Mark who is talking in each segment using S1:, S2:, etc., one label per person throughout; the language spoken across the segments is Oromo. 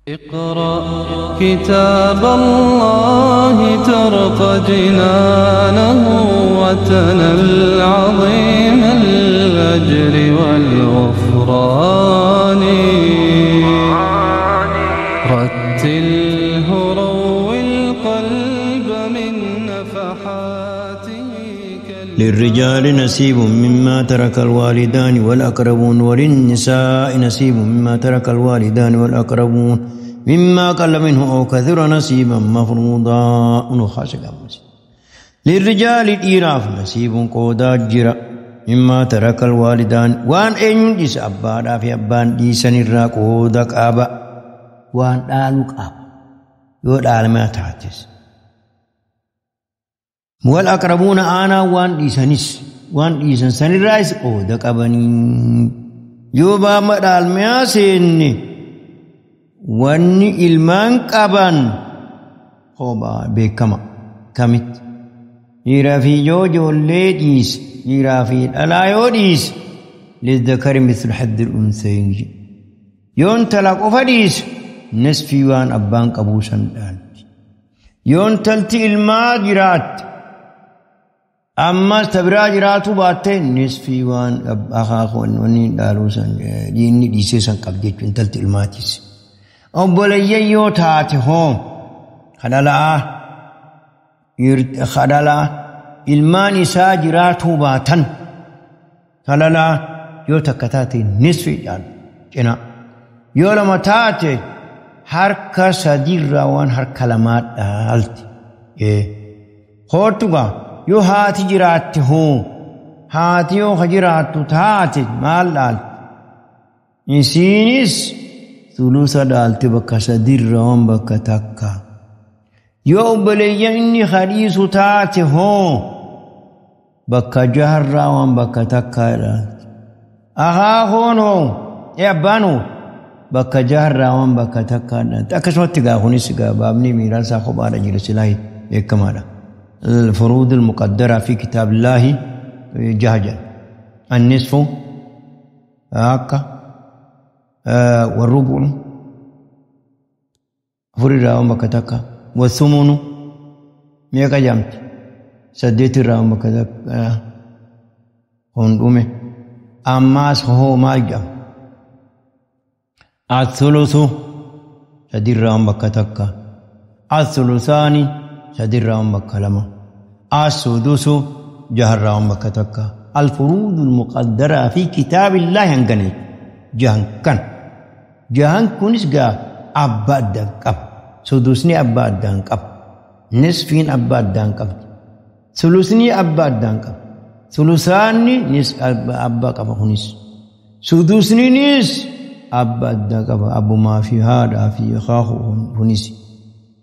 S1: اقرأ كتاب الله ترق جنانه وتنل عظيم الأجر والغفران. رتله روي القلب من نفحاته.
S2: للرجال نصيب مما ترك الوالدان والأقربون، وللنساء نصيب مما ترك الوالدان والأقربون مما قل منه أو كثر نصيبا مفروضا. للرجال dhiiraaf نصيب qoodaa jira مما ترك الوالدان waan eenyuun dhiisa abbaadhaa fi abbaan dhiisan irraa qooda qaba, waan dhaalu qaba yoo dhaalmaa taates. والأقربون آنا waan dhiisanis waan dhiisan sanirraas qooda qabanii. Yoo baama dhaalmaa seenne wanni ilmaan qaban kophaa beekama kamitti dhiiraa fi yoo ijoollee dhiise dhiiraa fi dhalaa yoo dhiise للذكر مثل حظ الأنثيين. Yoo intala qofa dhiise nisfii waan abbaan qabuu san dhaalti. Yoo intalti ilmaa jiraatte ammas ta biraa jiraatu baatte nisfii waan akaakuu wanni dhaaluu san dhiinni dhiisee san qabdi jechuudha intalti ilmaatis. Obboleeyyan yoo taate hoo kadhalaa ilmaan isaa jiraatuu baatan kadhalaa yoo takka taate nisfii dhaalu cina, yoo lama taate harka sadiirraa waan harka lamaa dhaalti. Hoottugaa yoo haati jiraatte hoo haati yoo ka jiraattu taate maal dhaalti? Isiinis sulusa dhaalti bakka sadiirra waan bakka takka. Yoo obboleeyyan inni kadhiisu taate hoo bakka jaharraa waan bakka takka dhaalti. Akaakoon hoo abbaan hoo bakka jaharraa waan bakka takka dhaalti. Akkasumatti gaa kunis gaa baabni miiraasaa kophaadha jira silaahi beekamaadha. الفروض المقدرة في كتاب الله جهجا النصف هكا والربع فرد بكتك والثمن ميكا جامت سديت الراوم بكتك هندومي أماس هو ما جام الثلث سدير راوم بكتك الثلثان سدير بكلمة السدس جهر بكتك. الفروض المقدرة في كتاب الله هنغني جهن كان جهن كونس غا أبا دان قب سدسني أبا دان قب نصفين أبا دان قب ثلثني أبا دان قب ثلثاني نص أبا قب خنس سدسني نص أبا دان قب أبو ما في هذا في خاخ خنس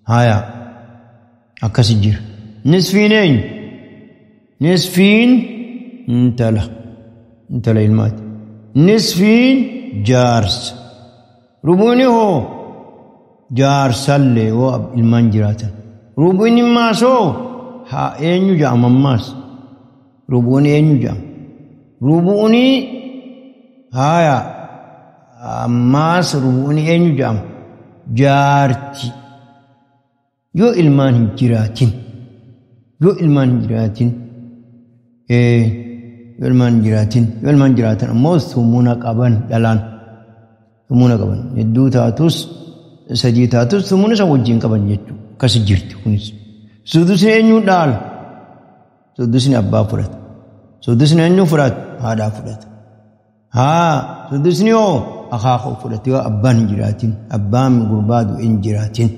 S2: هايا akkasi jira. Nisfiin eenyu? Nisfiin intala ilmaati. Nisfiin jaarsa. Rubuuni hoo jaarsallee hoo ilmaan jiraatan. Rubuuni maas hoo haa eenyu jedhama ammaas? Rubuuni eenyu jedhama? Rubuuni haaya ammaas rubuuni eenyu jedhama? Jaarti. Yoo ilmaan hin jiraatin, yoo ilmaan hin jiraatin, yoo ilmaan hin jiraatin, yoo ilmaan jiraatan ammoo sumuna qaban dhalaan sumuna qaban hedduu taatus sadii taatus sumuna isa wajjin qaban jechuudha. Akkasi jirti kunis. Sudusni eenyuun dhaala? Sudusni abbaa fudhata. Sudusni eenyuun fudhata? Haadhaa fudhata. Haa sudusni hoo akaakuu fudhata yoo abbaan hin jiraatin, abbaan gurbaa du'e hin jiraatin.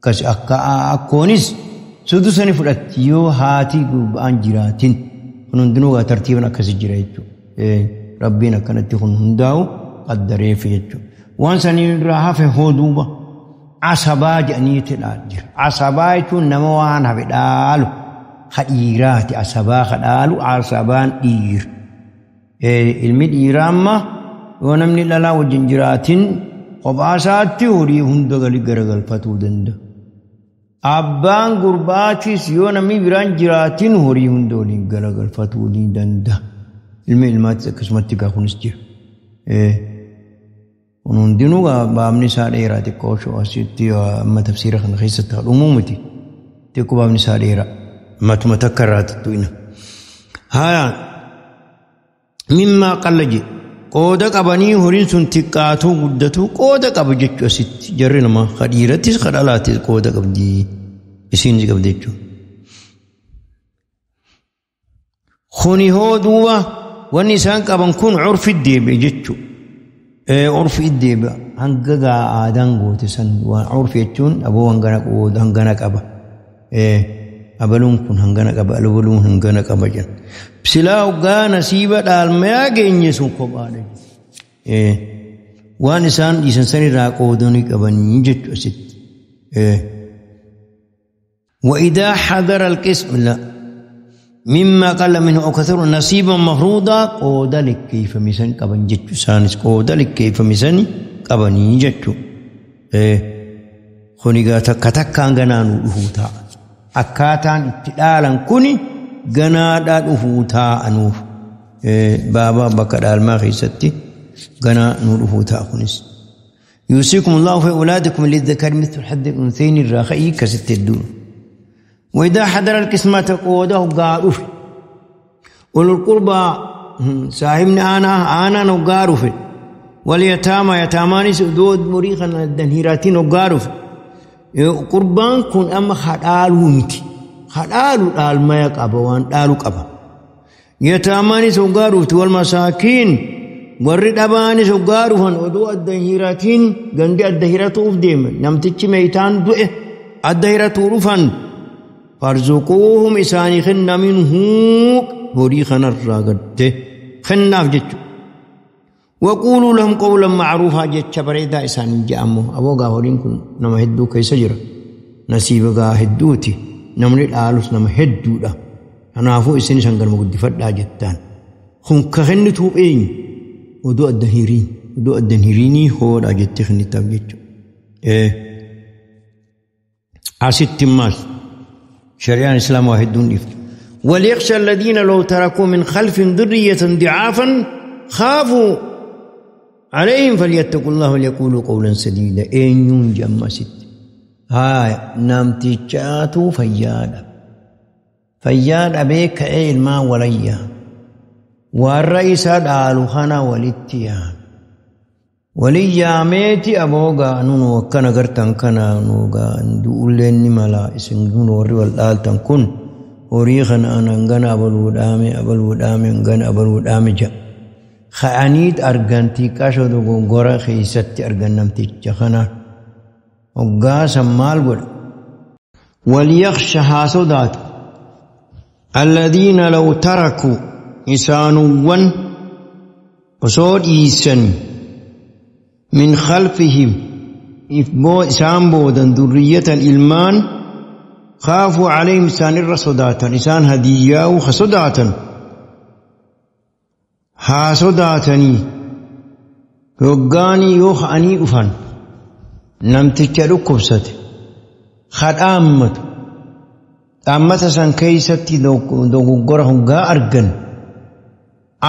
S2: Akkasi akka akkoonis sudusani fudhatti yoo haati gurbaan jiraatin. Kun hundinuu tartiiban akkasi jira jechuudha. Rabbiin akkanatti kun hundaa'u qaddareef jechuudha. Waan sanii irraa hafe hoo duuba asabaa jedhaniiti jira. Asabaa jechuun nama waan hafe dhaalu ka dhiiraati. Asabaa ka dhaalu asabaan dhiira. Ilmi dhiiraa amma yoo namni dhalaa wajjin jiraatin kophaa isaatti horii hunda gali garagalfatuu danda'a. Abbaan gurbaatis yoo namni biraan jiraatin horii hunda waliin garagalfatuu ni danda'a. Ilmi ilmaatis akkasumatti gaa kunis jira. Kun hundinuu baabni isaa dheeraa xiqqoo asitti amma tafsiira kana keessatti dhumuu miti. Xiqqoo baabni isaa dheeraa. Matuma takka irraa tuttu'ina. Haya mimmaa qalla jedhe qooda qabanii horiin sun xiqqaatuu guddatuu qooda qaba jechuu asitti jarri namaa ka dhiirattis ka dhalaattis qooda qabdi isiinis qabdi jechuudha. Kuni hoo duuba wanni isaan qaban kun curfi deebi'e jechuudha. Curfi deebi'a hanga gaa aadaan goote san waan curfi jechuun aboo hangana qooda hangana qaba. Abaluun kun hangana qaba abaluun hangana qaba jedhan. Silaa hoggaa nasiiba dhaalmayaa geenye sun kophaadha. Waan isaan dhiisan sanirraa qoodanii qabanii jechuudha asitti. وإذا حضر القسم لا مما قل منه أو كثر نصيبا مفروضا قود لكيف مسن قبن جتشو سانس قود لكيف مسن قبني جتشو خنيغا تكتكان غنانو دفوتا أكاتان اتدالا كوني غنادا دفوتا أنوف بابا بكر الماخي غنا نور خنس يوصيكم الله في أولادكم للذكر مثل حد الأنثيين الراخي كست الدون. وإذا حضر القسمة قوده قارف أولو القربى صاحبنا أنا نقارف واليتامى يتامان سدود مريخا الدنهيراتين نقارف قربان كن أما خدالو متي خدالو دال ما يقبا وان دالو قبا يتامان سقارف والمساكين warri dhabaanis hoggaa dhufan oduu adda hiratiin gandi adda hiratuuf deeman namtichi meeytaan du'e adda hiratuu dhufan farzuquuhum isaanii kenna minhu horii kanarraa gadde kennaaf jechu waquuluu lahum qawlan macruufaa jecha bareedaa isaanii je'amu aboo gaa horiin kun nama hedduu keessa jira nasiiba gaa hedduuti namni dhaalus nama hedduudha kanaafuu isin isan galma guddifadhaa jettaan kun ka kennituuf eenyu oduu adda hiriin oduu adda hiriinii hoodhaa jettee kennitaaf jechuudha. Asitti maal shari'aan islaamaa hedduun dhiiftu. وليخشى الذين لو تركوا من خلف ذرية ضعافا خافوا عليهم فليتقوا الله وليقولوا قولا سديدا. eenyuun jamma asitti haaya namtichaatu fayyaadha fayyaa dhabee ka'ee ilmaan walayyaa warra isa dhaalu kana walitti yaame walii yaameeti aboogaa nunu akkana gartan kana nuugaa du'ulleen ni mala isin kun warri wal dhaaltan kun horii kana an hangana abaluu dhaame abaluu dhaame hangana abaluu dhaame jedha ka'aniit argan xiqqaasho dogoggora keessatti argan namticha kana hoggaasan maal godha waliyaksha haa sodaatu alladhiina law tarakuu isaanuwwan osoo dhiisan min khalfihim isaan boodan durriyyatan ilmaan khaafuu calayhim isaan irra sodaatan isaan hadiyyaa'u ha sodaatan haa sodaatanii hoggaanii yoo ka'anii dhufan namticha dhukkubsate ha dhaammatu dhaammata san keeysatti dogoggora hoggaa argan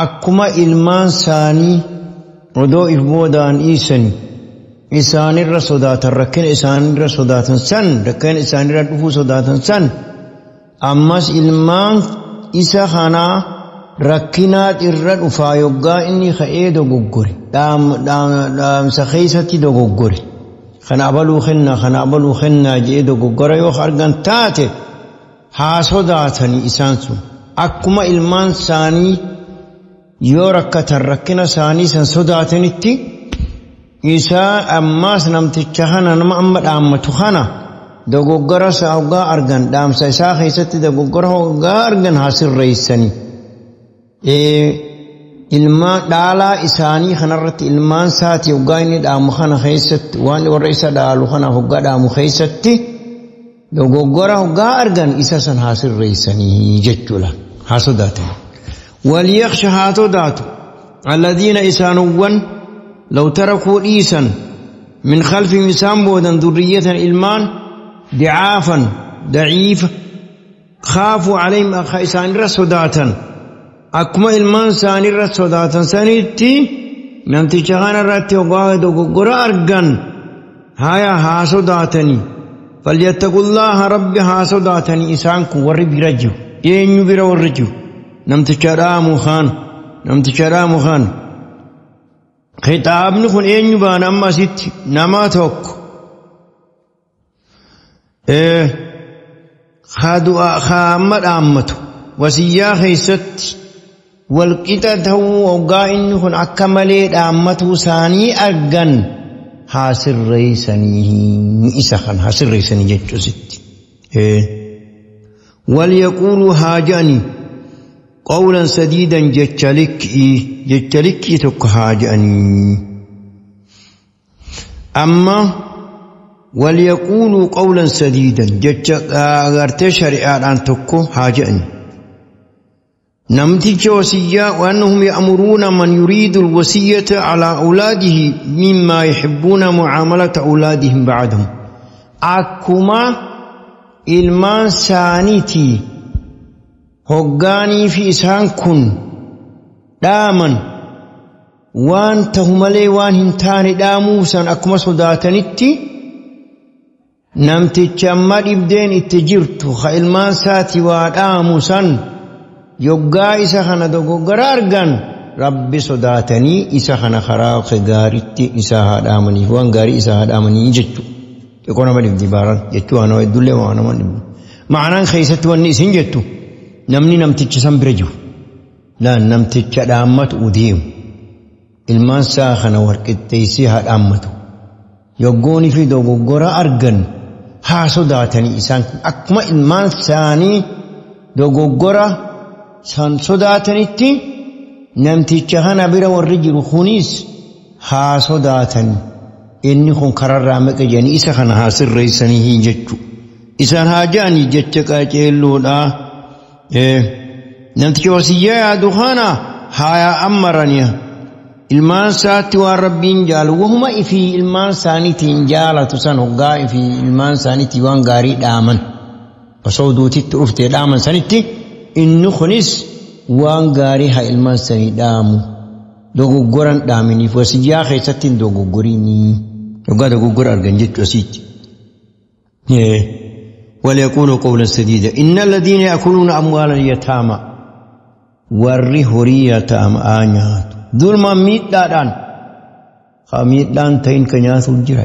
S2: akkuma ilmaan isaanii odoo if boodaan dhiisanii isaanirra sodaatan rakkina isaanirra sodaatan san rakkina isaanirra dhufuu sodaatan san ammas ilmaan isa kanaa rakkinaat irra dhufaa yoggaa inni ka'ee dogoggore dhaamsa keessatti dogoggore kana abaluu kennaa kana abaluu kennaa jedhee dogoggora yoo argan taate haa sodaatanii isaan sun akkuma ilmaan isaanii yoo rakkatan rakkina isaanii san sodaatanitti isaa ammaas namticha kana nama amma dhaammatu kana dogoggora isaa hoggaa argan dhaamsa isaa keessatti dogoggora hoggaa argan haa sirreessanii ilmaan dhaalaa isaanii kanarratti ilmaan isaati hoggaa inni dhaamu kana keessatti waan warra isa dhaalu kanaaf hoggaa dhaamu keessatti dogoggora hoggaa argan isa san haa sirreessanii jechuudha haa sodaatanii. وليخشى هاتودات الذين إسانوان لو تركوا إيسا من خلفهم إسان بودا ذرية إلمان ضعافا ضعيف خافوا عليهم أخ إسان رسوداتا أكما إلمان سان رسوداتا سنتي namticha kanarratti hoggaa dogoggora argan haya haa sodaatanii falyattaqullaaha rabbi haa sodaatanii isaan kun warri bira jiru eenyu bira warri jiru namticha dhaamu kaan namticha dhaamu kaan khitaabni kun eenyu baana amma asitti nama tokko haa amma dhaammatu wasiyyaa keessatti walqixa ta'uu hoggaa inni kun akka malee dhaammatuu isaanii argan haa sirreessanii isa kan haa sirreessanii jechuusitti. Walyaquuluu haa je'anii qawlan sadiidan jecha likkii tokko haa je'anii. Amma walyaquuluu qawlan sadiidan jecha agartee shari'aadhaan tokko haa je'anii. Namticha wasiyyaa وأنهم يأمرون من يريد الوصية على أولاده مما يحبون معاملة أولادهم بعدهم akkuma ilmaan saaniitii hoggaanii fi isaan kun dhaaman waan tahu malee waan hin taane dhaamuu san akkuma sodaatanitti namticha amma dhibdeen itti jirtu ha ilmaan saati waa dhaamu san yoggaa isa kana dogoggora argan rabbi sodaatanii isa kana karaa gaariitti isa haa dhaamaniif waan gaarii isa haa dhaamanii jechuudha. Xiqqoo nama dhibdi baaran jechuu waan hedduullee waan nama dhibdu. Ma'anaan keessatti wanni isin jettu namni namticha san bira jiru. Laan namticha dhaammatu deemu. Ilmaan isaa kana walqixxeessee haa dhaammatu. Yoggoonii fi dogoggora argan haa sodaatanii isaan akkuma ilmaan isaanii dogoggora san sodaatanitti namticha kana bira warri jiru kunis haa sodaatanii inni kun kararraa maqa jedhanii isa kana haa sirreessanii hin jechu. Isaan haa je'anii jecha qaceelloodhaa. Namticha wasiyyaa yaadu kana haa ammaranii ilmaan isaatti waan rabbiin jaalu wahuma ifii ilmaan isaaniitiin jaalatu san hoggaa ifii ilmaan isaaniitiin waan gaarii dhaaman osoo duutitti dhuftee dhaaman sanitti inni kunis waan gaarii haa ilmaan sanii dhaamu dogoggoran dhaaminiif wasiyyaa keessatti hin dogoggorinii yoggaa dogoggora argan jechuu asitti. وليقولوا قولا سديدا إن الذين يأكلون أموال اليتامى warri horii yataamaa nyaatu dhulma miidhaadhaan miidhaan ta'in ka nyaatu jira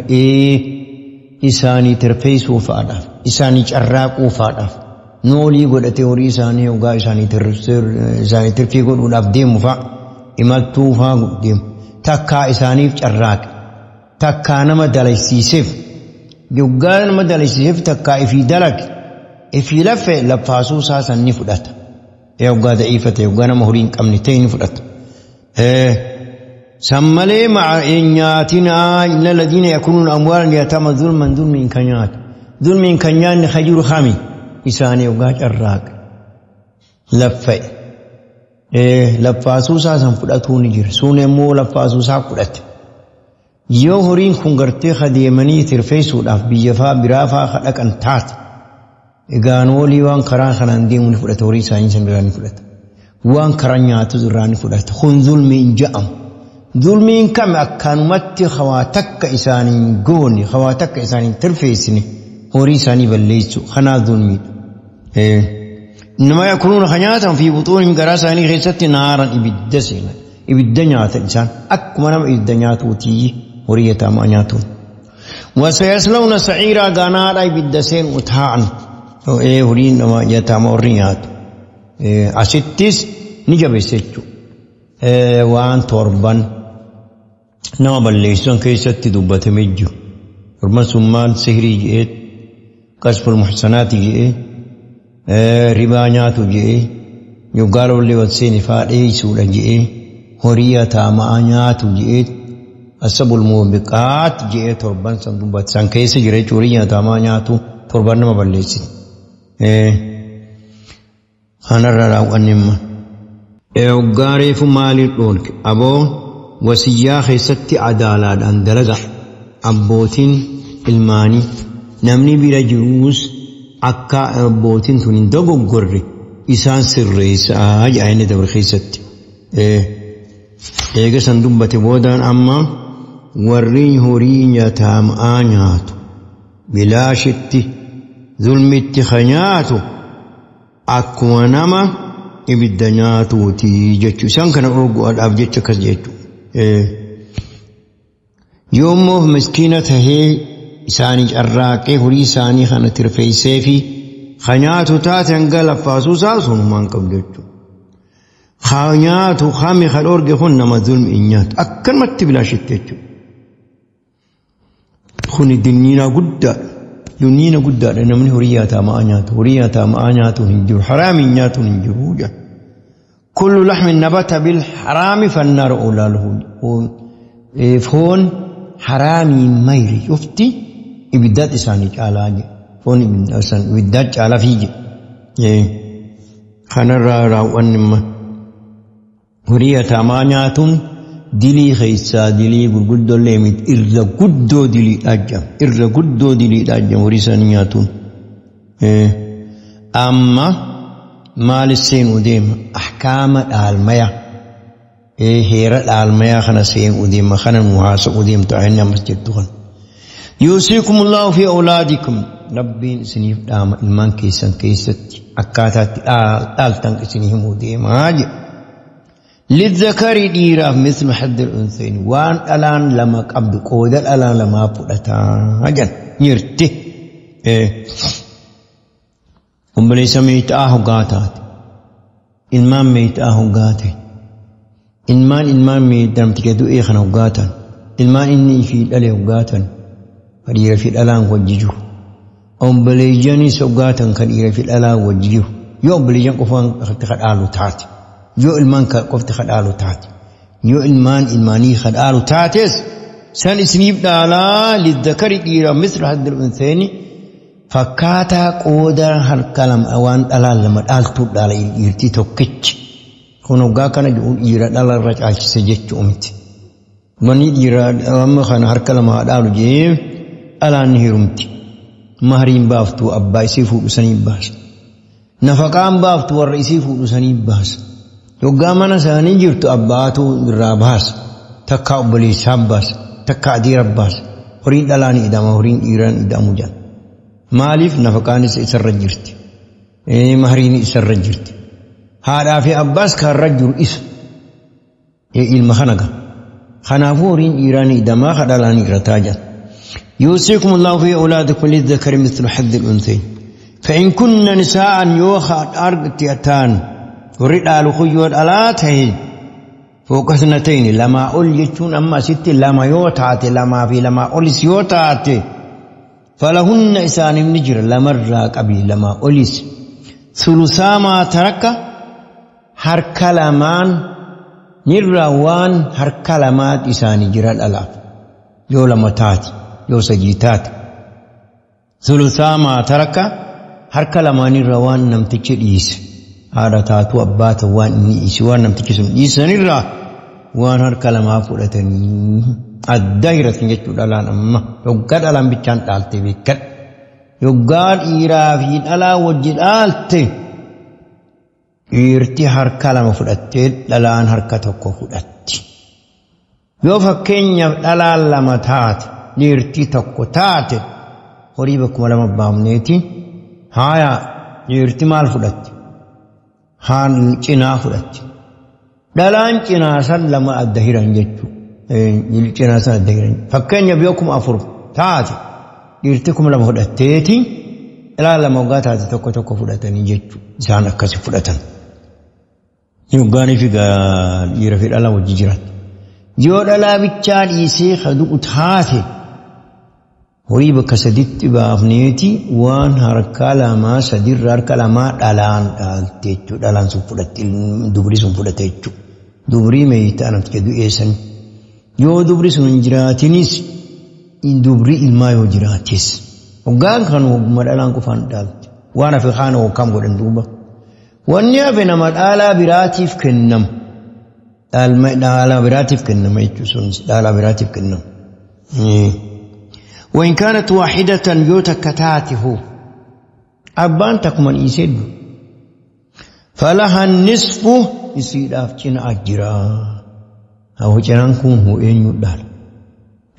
S2: isaanii tirfeessuu fa'aadhaaf isaanii carraaquu fa'aadhaaf noolii godhatee horii isaanii hoggaa isaanii tirfii godhuudhaaf deemu fa'a imaltuu fa'a deemu takkaa isaaniif carraaqe takkaa nama dalaysiiseef yoggaa nama dalaysiiseef takkaa ifii dalage ifii laffe laffaasuu isaa san ni fudhata. Yoggaa da'iifate yoggaa nama horii hin qabne ta'e ni fudhata. San malee nyaatinaa inna alladhiina yaakuluuna amwaalan yataama zulman zulmiin kan nyaatu. Zulmiin kan nyaanni kan jiru kami isaanii yoggaa carraaqe laffa'e. Laffaasuu isaa san fudhatuu ni jira. Sun immoo laffaasuu isaa fudhate. Yoo horiin kun gartee adeemanii tirfeessuudhaaf biyya faa biraa faa dhaqan taate. Egaan olii waan karaa kanaan deemu ni fudhata horii isaanii san irraa ni fudhata. Waan karaa nyaatu irraa ni fudhata. Kun zulmii hin je'amu. Zulmiin kam akkanumatti hawaa takka isaanii hin goone hawaa takka isaanii hin tirfeessine horii isaanii balleessu kanaa zulmiidha. Nama yaakuluuna kan nyaatan fi buxuunihim garaa isaanii keessatti naaran ibidda seenan. Ibidda nyaatan isaan akkuma nama ibidda nyaatuutii horii yataamaa nyaatuun. Wasayaslawna sa'iiraa ganaadha ibidda seenu taa'an. Horiin nama yataamaa warri nyaatu. Asittis ni jabeesse jechuudha. Waan torban nama balleessan keessatti dubbatamee jiru. Torban sun maal sihirii jedhee, qasful muhsanaati jedhee, ribaa nyaatu jedhee, yoggaa lollee wal seene fa'aa dheessuudha jedhee, horii yataamaa nyaatu jedhee, asabul muubiqaat jedhee torban san dubbate. San keessa jira jechuudha horii yataamaa nyaatu torban nama balleessite. Kanarra raawwanne imma. Hoggaa reefu maaliin dhoolke? Aboo wasiyyaa keessatti adaalaadhaan dalaga. Abbootiin ilmaanii namni bira jiruus akka abbootiin tun hin dogoggorre isaan sirreessaa jedha inni dabre keessatti. Eega san dubbate boodaan amma warri horii nyataamaa nyaatu bilaashitti zulmitti ka nyaatu akkuma nama ibidda nyaatuuti jechuu isaan kana dhorguudhaaf jecha akkas jechuu. Yoommoo miskiina tahee isaanii carraaqee horii isaanii kana tirfeessee fi ka nyaatu taate hanga laffaasuu isaa sunumaan qabdu jechuudha. Ka nyaatu kami ka dhorge kun nama zulmi hin nyaatu akkanumatti bilaashitti jechuudha. Kuni dinniina guddaadha. Dinniina guddaadha namni horii nyaataa nyaatu horii nyaataa nyaatu hin jiru haraami hin nyaatu hin jiru jedha. Kullu laxmin nabata bil haraami fannaar oolaaluhu. Foon haraamii mayri cufti ibiddaat isaanii caalaa jedha. Foon ibiddaat caalaa fi jedha. Kanarraa raawwanni imma horii nyaataa nyaatuun dilii keessaa dilii gurguddollee miti irra guddoo diliidhaa jedhama. Irra guddoo diliidhaa jedhama horii isaanii nyaatuun. Amma maal seenuu deema ahkaama dhaalmaya heera dhaalmayaa kana seenuu deema kana nu haasa'uu deemtu ayinni ammas jettu kana. Yuusiikum Allahu fi awlaadikum rabbiin isiniif dhaama ilmaan keessan keessatti akkaataatti dhaaltan isinii himuu deemaa jedha. للذكر ديراف مثل حد الأنثيين وان الان لما قبض قود الان لما فدتا هجن نيرتي أمبلي ميت آهو قاتات إلمان ميت آهو قاتي إلمان ميت دمتك دو إيخنا قاتن إلمان إني في الألي قاتن فدير في الألان وججو أمبلي جاني سوقاتن كدير في الألان وججو يو أمبلي جان قفان خد آلو تاتي yoo ilmaan qofti kadhaalu taate yoo ilmaan ilmaanii kadhaalu taates san isiniif dhaalaa lizzakari dhiira mislu haddil unsayni fakkaataa qooda harka lama waan dhalaan lama dhaaltuu dhaala dhiirtii tokkichi kun hoggaa kana jedhu dhiira dhalarra caalchise jechuu miti. Wanni dhiira amma kana harka lama dhaalu jee dhalaan ni hirumti. Mahariin baaftuu abbaa isii fuudhu sanii baasa. Nafaqaan baaftu warra isii fuudhu sanii baasa. Yoggaa mana isaanii jirtu abbaatu irraa baasa. Takka obboleessaa baasa. Takka adeera baasa. Horiin dhalaan idama horiin dhiiraan idamu jedha. Maaliif nafaqaanis isarra jirti. Mahariin isarra jirti. Haadhaa fi abbaas karra jiru isa. Ilma kana gaha. Kanaafuu horiin dhiiraan idamaa ka dhalaan irrataa jedha. يوصيكم الله في أولادكم للذكر مثل حظ الأنثيين فإن كن نساء يوخى أرجتان ورد خيور ألاته فوق اثنتين لما أول يجون أما ست لما يوتعت لما في لما أولس يوتعت فلهن إسان النجر لما الراك أبي لما أولس ثلثا ما ترك هر لمان نروان هر كلمات إسان جرى الألاف يو لما تاتي يو سجيتات ثلثا ما ترك هر كلمان روان نمتك إيس haadha taatu abbaa ta'u waan inni dhiise waan namtichi sun dhiisanirraa waan harka lamaa fudhatanii adda hiratan jechuudha dhalaan amma yoggaa dhalaan bichaan dhaalte beekadha yoggaa dhiiraa fi dhalaa wajji dhaalte dhiirti harka lama fudhattee dhalaan harka tokko fudhatti yoo fakkeenyaaf dhalaan lama taate dhiirti tokko taate horii bakkuma lama baafneeti haaya dhiirti maal fudhatti haan cinaa fudhatti. Dhalaan cinaa san lama adda hiran jechuudha. Cinaa san adda hiran. Fakkeenyaaf yoo 4,000 taate dhiirti 2,000 fudhatteeti dhalaan lama waggaa taate tokko tokko fudhatanii jechuudha. Isaan akkasi fudhatan. Yoggaanii fi dhiira fi dhalaa wajji jiraatu. Yoo dhalaa bichaa dhiisee kadu'u taate horii bakka saditti baafneeti waan harka lamaa sadirra harka lamaa dhalaan dhaalte jechuudha. Dhalaan sun fudhatte dubri sun fudhate jechuudha. Dubrii meeyyitaa namticha du'eessan. Yoo dubri sun hin jiraatinis dubri ilmaa yoo jiraates. Hoggaan kan hogguma dhalaan qofaan dhaalte. Waan hafe kaana hoggaam godhan duuba. Wanni hafe nama dhaalaa biraatiif kennama. Dhaalaa biraatiif kennama jechuudha sunis dhaalaa biraatiif kennama. وإن كانت واحدة يوتكتاته أبان تكمن إيسد فلها النصف يصير أفتن أجرا Haa cinaan kun hoo eenyu dhaala?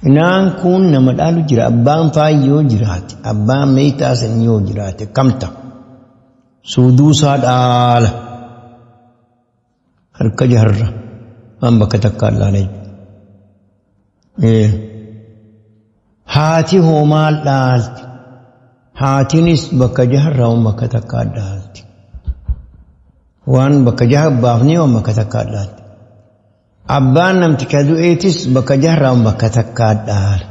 S2: Cinaan kun nama dhaalu jira. Abbaan faayyoo jiraate. Abbaan meeytaa san yoo jiraate kamta? Suuduusaa dhaala. Harka jaharra waan bakka takkaa dhaala jechuudha. Haati hoo maal dhaalti? Haatiinis bakka jaharraa waan bakka takkaa dhaalti. Waan bakka jaha baafnee waan bakka takkaa dhaalti. Abbaan namticha du'eetis bakka jaharraa waan bakka takkaa dhaala.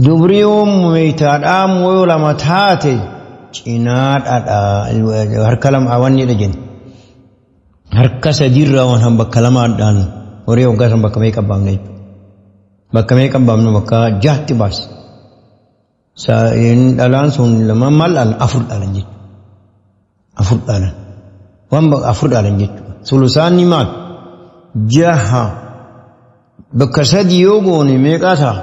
S2: Dubri yoo meeytaadhaa yoo lama taate cinaadhaadha harka lama wanni dha jenna. Harka sadiirraa waan bakka lamaa dhaalna. Horii hoggaa san bakka meeqa baafna jechuudha. Bakka meeqa baafna bakka jahatti baasa. Dhalaan sun lama maal dhaalan afur dhaalan jechuudha. Afur dhaalan. Waan afur dhaalan jechuudha. Sulusaanni maal? Jaha. Bakka sadi yoo goone meeqaa ta'a?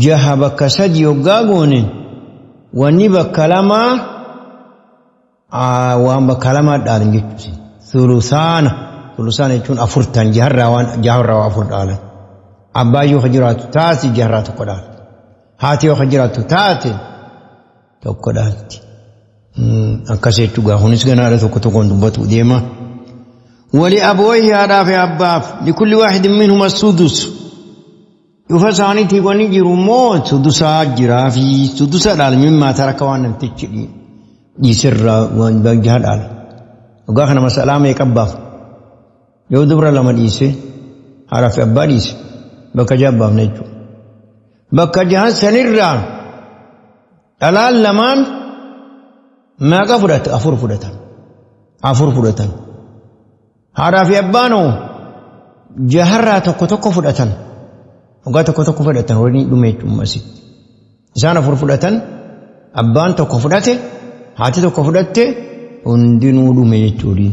S2: Jaha bakka sadi yoggaa goone wanni bakka lamaa waan bakka lamaa dhaalan jechuudha. Sulusaana. Sulusaana jechuun afurtan jaharraa waan jaharraa afur dhaalan. Abbaa yoo jiraatu taate jaharraa tokko dhaala. Haati yoo jiraattu taate tokko dhaalti. Akkas jechuudha. Kunis ganaadha tokko tokkoon dubbatu deema. ولأبويه هذا في أباف لكل واحد منهما السدس. Dhufa isaaniitii wanni jiru immoo sudusaa jiraa fi sudusa dhaala mimmaa taraka waan namtichi dhiisirraa waan jaha dhaala. Dhugaa kana masalaa meeqa baaf? Yoo dubra lama dhiise haadhaa fi abbaa dhiise bakka jaha baafna jechuudha. Bakka jahan sanirraa dhalaan lamaan meeqa fudhata? Afur fudhatan. Afur fudhatan. Haadhaa fi abbaan hoo jaharraa tokko tokko fudhatan. Waggaa tokko tokko fudhatan horii dhume jechuudha asitti. Isaan afur fudhatan, abbaan tokko fudhate, haati tokko fudhatte, hundinuu dhume jechuudha.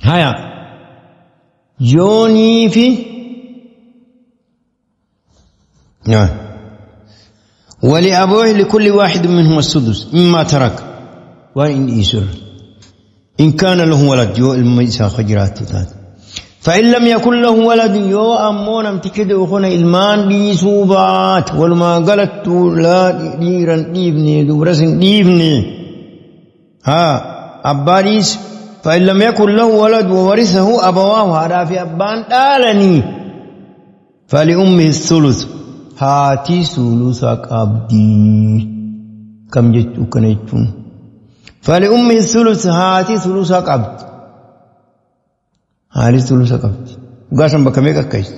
S2: Haya yoonii fi ولأبويه لكل واحد منهما السدس مما ترك وإن إيسر إن كان له ولد يو الميسا خجرات تات فإن لم يكن له ولد يو أمون امتكد أخونا إلمان ديسوبات والما قالت لا ديرا ديبني دبرس ديبني ها أباريس فإن لم يكن له ولد وورثه أبواه هذا في أبان آلني فلأمه الثلث هاتي ثلث قبدي كم جتو كنيتون فلأمه الثلث هاتي ثلث قبد haali sulusa qabdi. Dhugaa san bakka meeqa akkas?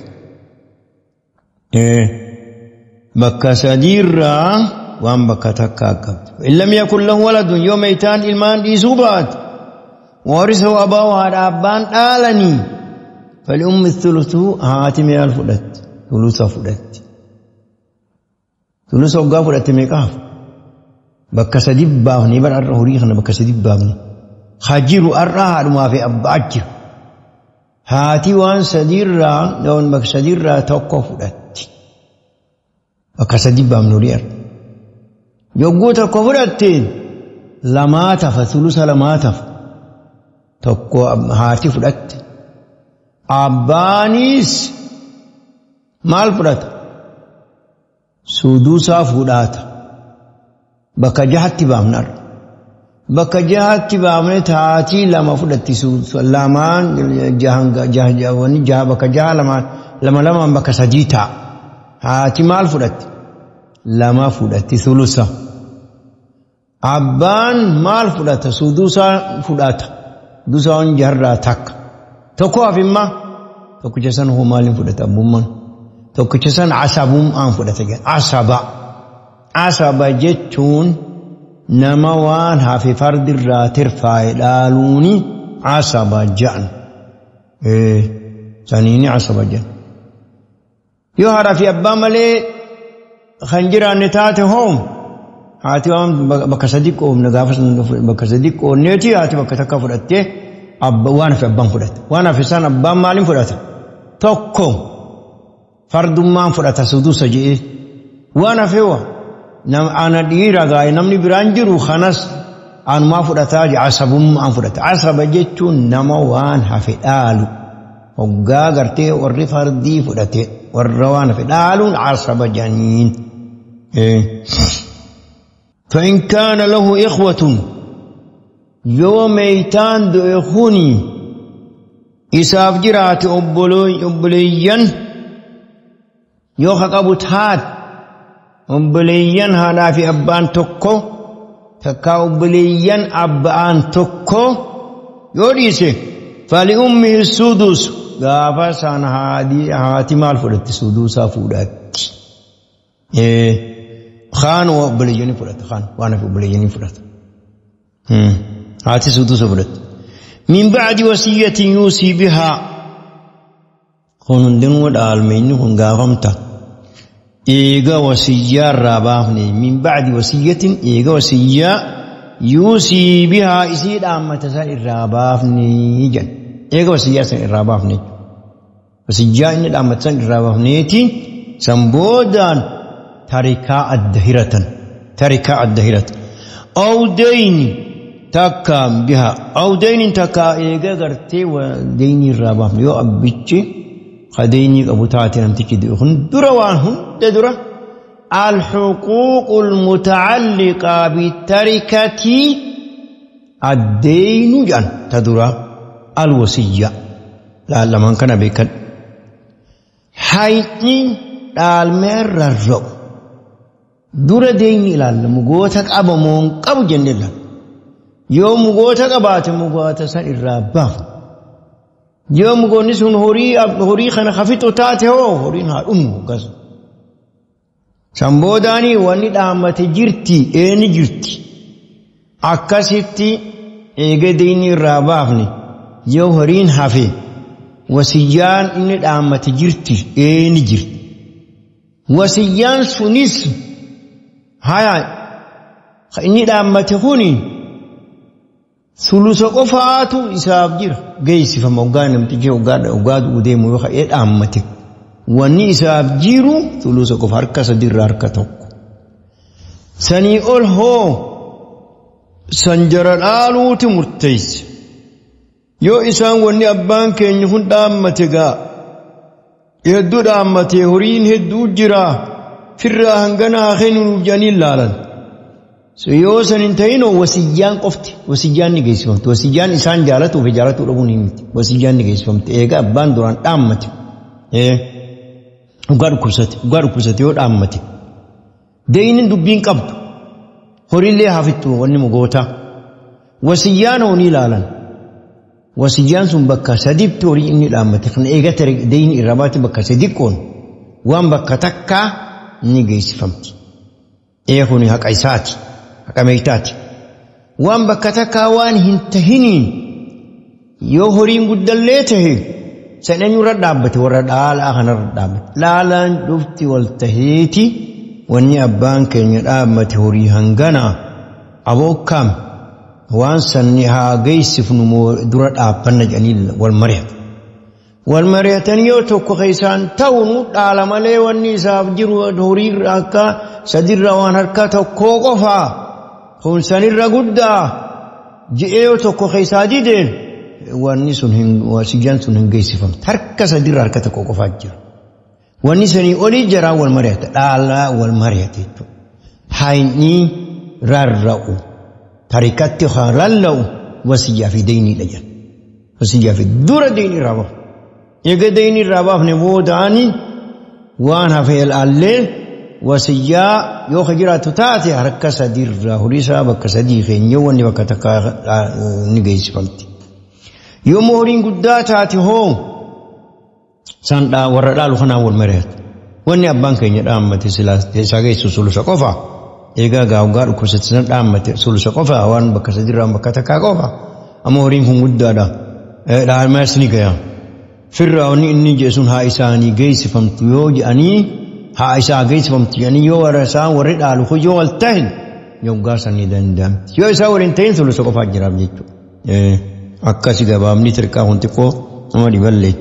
S2: Bakka sadiirraa waan bakka takkaa qabdi. In lam yakun lahu waladun yoo meeytaan ilmaan dhiisuu baate warisahu abaahu haadha abbaan dhaalanii faliummi thuluthu haati maal fudhatti? Thulutha fudhatti. Thulutha hoggaa fudhatte meeqa hafa? Bakka sadi baafnee bara har'a horii kana bakka sadi baafne. Hajiru har'a haadhumaa fi abbaa jira. Haati waan sadiirraa waan bakka sadiirraa tokko fudhatti. Bakka sadi baafne horii har'a. Yogguu tokko fudhatte lamaa tafa thulusa lamaa tafa. Tokko haati fudhatte. Abbaanis maal fudhata? Suduusaa fudhata. Bakka jahatti baafne har'a. Bakka jahatti baafne taatii lama fudhatti lamaan jaha bakka jaha lama lamaan bakka sadii ta'a. Haati maal fudhatti? Lama fudhatti thulusa. Abbaan maal fudhata? Suduusaa fudhata. Suduusaan jaharraa takka. Tokko hafimmaa tokkicha san hoo maaliin fudhata abbummaan? Tokkicha san asabummaan fudhata jedha. Asaba. Asaba jechuun nama waan hafe fardirraa tirfaa'e dhaaluuni asaba jedhan. Saniini asaba jedhan. Yoo haadhaa fi abbaa malee kan jiraanne taate hoo haati waan bakka sadi qoomne gaafa bakka sadi qoonneeti haati bakka takka fudhattee waan hafe abbaan fudhata. Waan hafe san abbaan maaliin fudhata? Tokko fardummaan fudhata sudusa jedhee waan hafe waa ana dhiira gaa'e namni biraan jiru kanas Anumaa fudhataa asabummaan fudhata. Asaba jechuun nama waan hafe dhaalu. Hoggaa gartee warri fardii fudhate warra waan hafe dhaaluun asaba janiin. فإن كان له إخوة yoo meeytaan du'e kuni isaaf jiraate obboleeyyan yoo ka qabu taate obboleeyyan haadhaa fi abbaan tokko takkaa obboleeyyan abbaan tokko yoo dhiise faliummihi sudus gaafa san haati maal fudhatti suduusaa fuudhatti. Kaan obboleeyyanii fudhata kaan waan hafe obboleeyyanii fudhata. Haati suduusa fudhatti. Min ba'di wasiyyatin yuusii bihaa kun hundinuu dhaalmeenyi kun gaafamta. Eega wasiyyaa irraa baafne min ba'di wasiyyatin eega wasiyyaa yuusii bihaa isii dhaammata san irraa baafne jedhan. Eega wasiyyaa san irraa baafne wasiyyaa inni dhaammata san irraa baafneeti san boodaan tarikaa adda hiratan tarikaa adda hiratan. Aw deyni takka bihaa aw deyni takka eega gartee deyni irraa baafne yoo abbichi kadeynii qabu taate namtichi du'e kun dura waan hunda dura alxuquuqu almutacalliqa bitarikati addeynu jedhan ta dura alwasiyya lamaan kana beekan hayni dhaalmee rarra'u dura deyni ilaalla mugoota qaba moo hin qabu jennee ilaalla yoo mugoota qabaate mugoota san irraa baafna yoo mugoonni sun horii kana hafixu taate hoo horiin haa dhumu gas. San boodaanii wanni dhaammate jirti eeni jirti akkasitti eega deyni irraa baafne yoo horiin hafe wasiyyaan inni dhaammate jirti eeni jirti wasiyyaan sunis haya inni dhaammate kuni sulusa qofaatu isaaf jira geessifama hoggaa namtichi hoggaa du'u deemu yoo ka'ee dhaammate wanni isaaf jiru sulusa qofa harka sadiirraa harka tokko. Sanii ol hoo san jara dhaaluuti murteesse yoo isaan wanni abbaan keenya kun dhaammate gaa hedduu dhaammate horiin hedduu jira firraa hangana haa kennuuf jedhanii ilaalan. Yoo san hin ta'in wasiyyaan qofti wasiyyaan ni geessifamti wasiyyaan isaan jaalatuu fi jaalatuu dhabuun hin miti wasiyyaan ni geessifamti eega abbaan duraan dhaammate dhugaa dhukkubsate yoo dhaammate deyniin dubbiin qabdu horiillee hafittu wanni mugoota wasiyyaan hoo ni ilaalan wasiyyaan sun bakka sadiitti horii inni dhaammate kan eega deyni irraa baate bakka sadi qoon waan bakka takkaa ni geessifamti kun haqa isaati. Haqa meeytaati. Waan bakka takkaa waan hin tahiniin yoo horiin guddallee tahe san eenyurra dhaabbate warra dhaalaa kanarra dhaabbate. Dhaalaan dhufti wal taheeti wanni abbaan keenya dhaabbate horii hanganaa abookkaam waan sanni haa geessifnu dura dhaabbanna jedhanii wal mari'atu. Wal mari'atan yoo tokko keessaan ta'u nu dhaala malee wanni isaaf jiru horii akka sadirra waan harka tokkoo qofaa kun sanirra guddaa je'ee yoo tokko keessaa dide wanni sun hin wasiyyaan sun hin geessifamte harka sadirra harka tokko qofaa jira. Wanni sanii olii jaraa wal mari'ata dhaalaa wal mari'ate jechuudha. Hayni rarra'u tarikatti haa rarra'u wasiyyaa fi deyniidha jedha. Wasiyyaa fi dura deynii irraa bahu. Eega deyni irraa baafne boodaani waan hafe ilaallee wasiyyaa yoo ka jiraattu taate harka sadiirraa horii isaa bakka sadii keenya wanni bakka takkaa ni geessifamti. Yommuu horiin guddaa taate hoo san warra dhaalu kanaan wal mari'atu. Wanni abbaan keenya dhaammate silaa isaa geessu sulusa qofa. Eegaa gaawgaa dhukkubsate san dhaammate sulusa qofa waan bakka sadiirraa bakka takkaa qofa. Amma horiin kun guddaadha. Dhaalmaas ni gaya. Firraa wanni inni jedhe sun haa isaanii geessifamtu yoo jedhanii haa isaa geessifamtu jedhanii yoo warra isaan warri dhaalu kun yoo wal tahin yoggaa san ni danda'amti. Yoo isaan waliin ta'in sulusa qofaa jiraaf jechuudha. Akkasi gabaabni tirqaa kun xiqqoo nama dhiballee.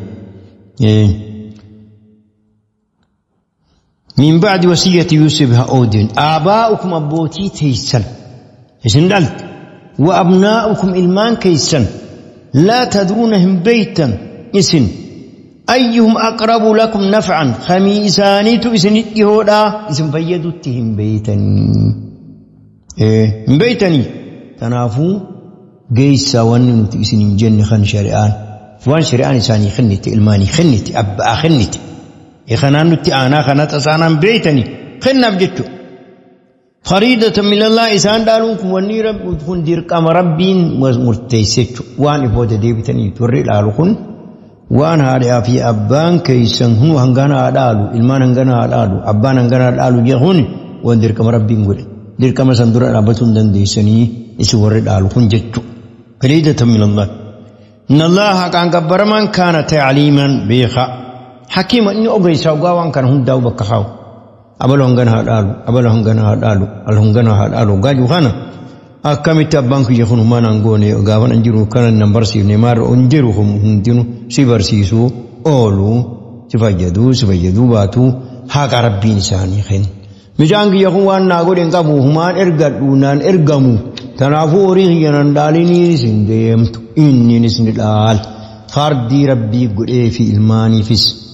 S2: Min ba'di wasiyyati Yuusuf haa oodin aabaa'ukum abbootii teessan isin dhalte وأبناؤكم إلمان كيسا لا تدرونهم بيتا إسن أيهم أقرب لكم نفعا خميسانيت إسن إهودا إسن فيدتهم بيتا بيتني تنافو جيسا ونمت إسن جن خن شريان وان شريان إساني خنتي إلماني خنتي أبا خنتي إخنان نتي أنا خنات أسانا بيتني خنا بجتو فريدة من الله إسان دالونكم وني رب كن ديرقام ربين مرتيسچ وان إبوت ديبتني توري لالكن وان هادي في أبان كيسن هو هنغانا دالو إلمان هنغانا دالو أبان هنغانا دالو جهون وان ديرقام ربين قول ديرقام سندور رابطون دنديسني إسوري لالكن جتو فريدة من الله إن الله كان كبرمان كان تعليما بيخا حكيما إني أغيسا وان كان هم داو بكخاو أبلو هنغانا هادالو أبلو هنغانا هادالو الهنغانا هادالو غاجو خانا أكمل بانك يخون ما نانغوني غافن أنجرو كان نمبر سي نمار أنجرو هم هندينو سيبر سيسو أولو سفجدو سفجدو باتو هاك ربي إنساني خين مجانك يخون وان ناغو دينكابو همان إرغدو نان إرغمو تنافو أوريه ينان سنديمتو إني نسندال فردي ربي قل إيه في إلماني فيس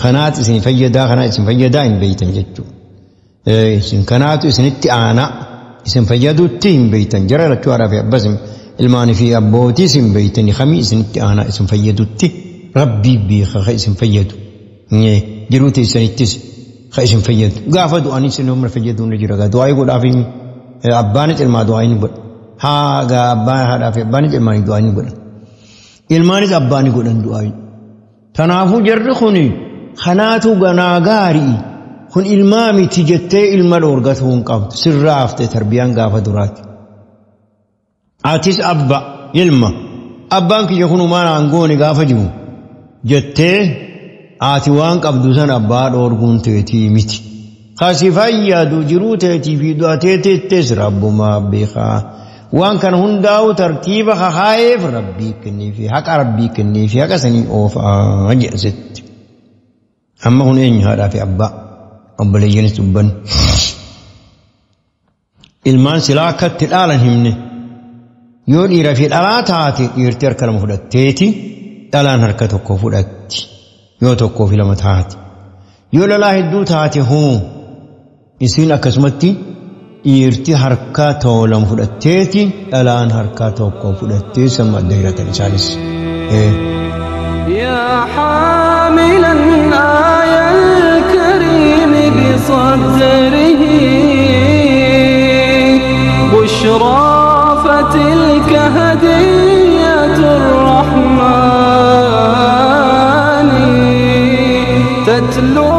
S2: خنات إسن فيدا خنات إسن فيدا إن بيتن جتو إسن خنات إسن اتعانا إسن فيدو تين بيتن جرى لتوارا في أبزم إلماني في أبوتي إسن بيتن خمي إسن اتعانا إسن فيدو تي ربي بيخ إسن فيدو جروتي إسن اتس خ إسن فيدو غافدو أني إسن عمر فيدو نجرا دعاء قد أفهم أبانت إلما دعاء نقول ها غا أبان هذا في أبانت إلماني دعاء نقول إلماني أباني قد دعاء تنافو جرخوني خناتو غناغاري خن إلمامي تجتي إلما الأورغتهم قبض سرافت تربيان غافة درات آتيس أبا إلما أبانك يخونو مانا أنغوني غافة جمو جتي آتي وان قبضو سن أبا الأورغون تيتي ميتي خاسفايا دو جرو تيتي في دو تيتي تس رب ما بيخا وان كان هنداو ترتيب خايف ربي كني في حق ربي كني في حق سني أوف أجزت أما هون إن هذا في أبا أبليين سبن إلمان سلاكة تلالن همني يون إيرا في الألات هاتي يرتير كلام فدت تيتي تلان حركة كفدت يو تكو في لما تهاتي يو لا هدو تهاتي هو إسين أكسمتي يرتي حركة لم فدت تيتي تلان حركة كفدت تيسم الدهرة الثالث.
S1: يا حاملا آية الكريم بصدره بشرى فتلك هدية الرحمن تتلو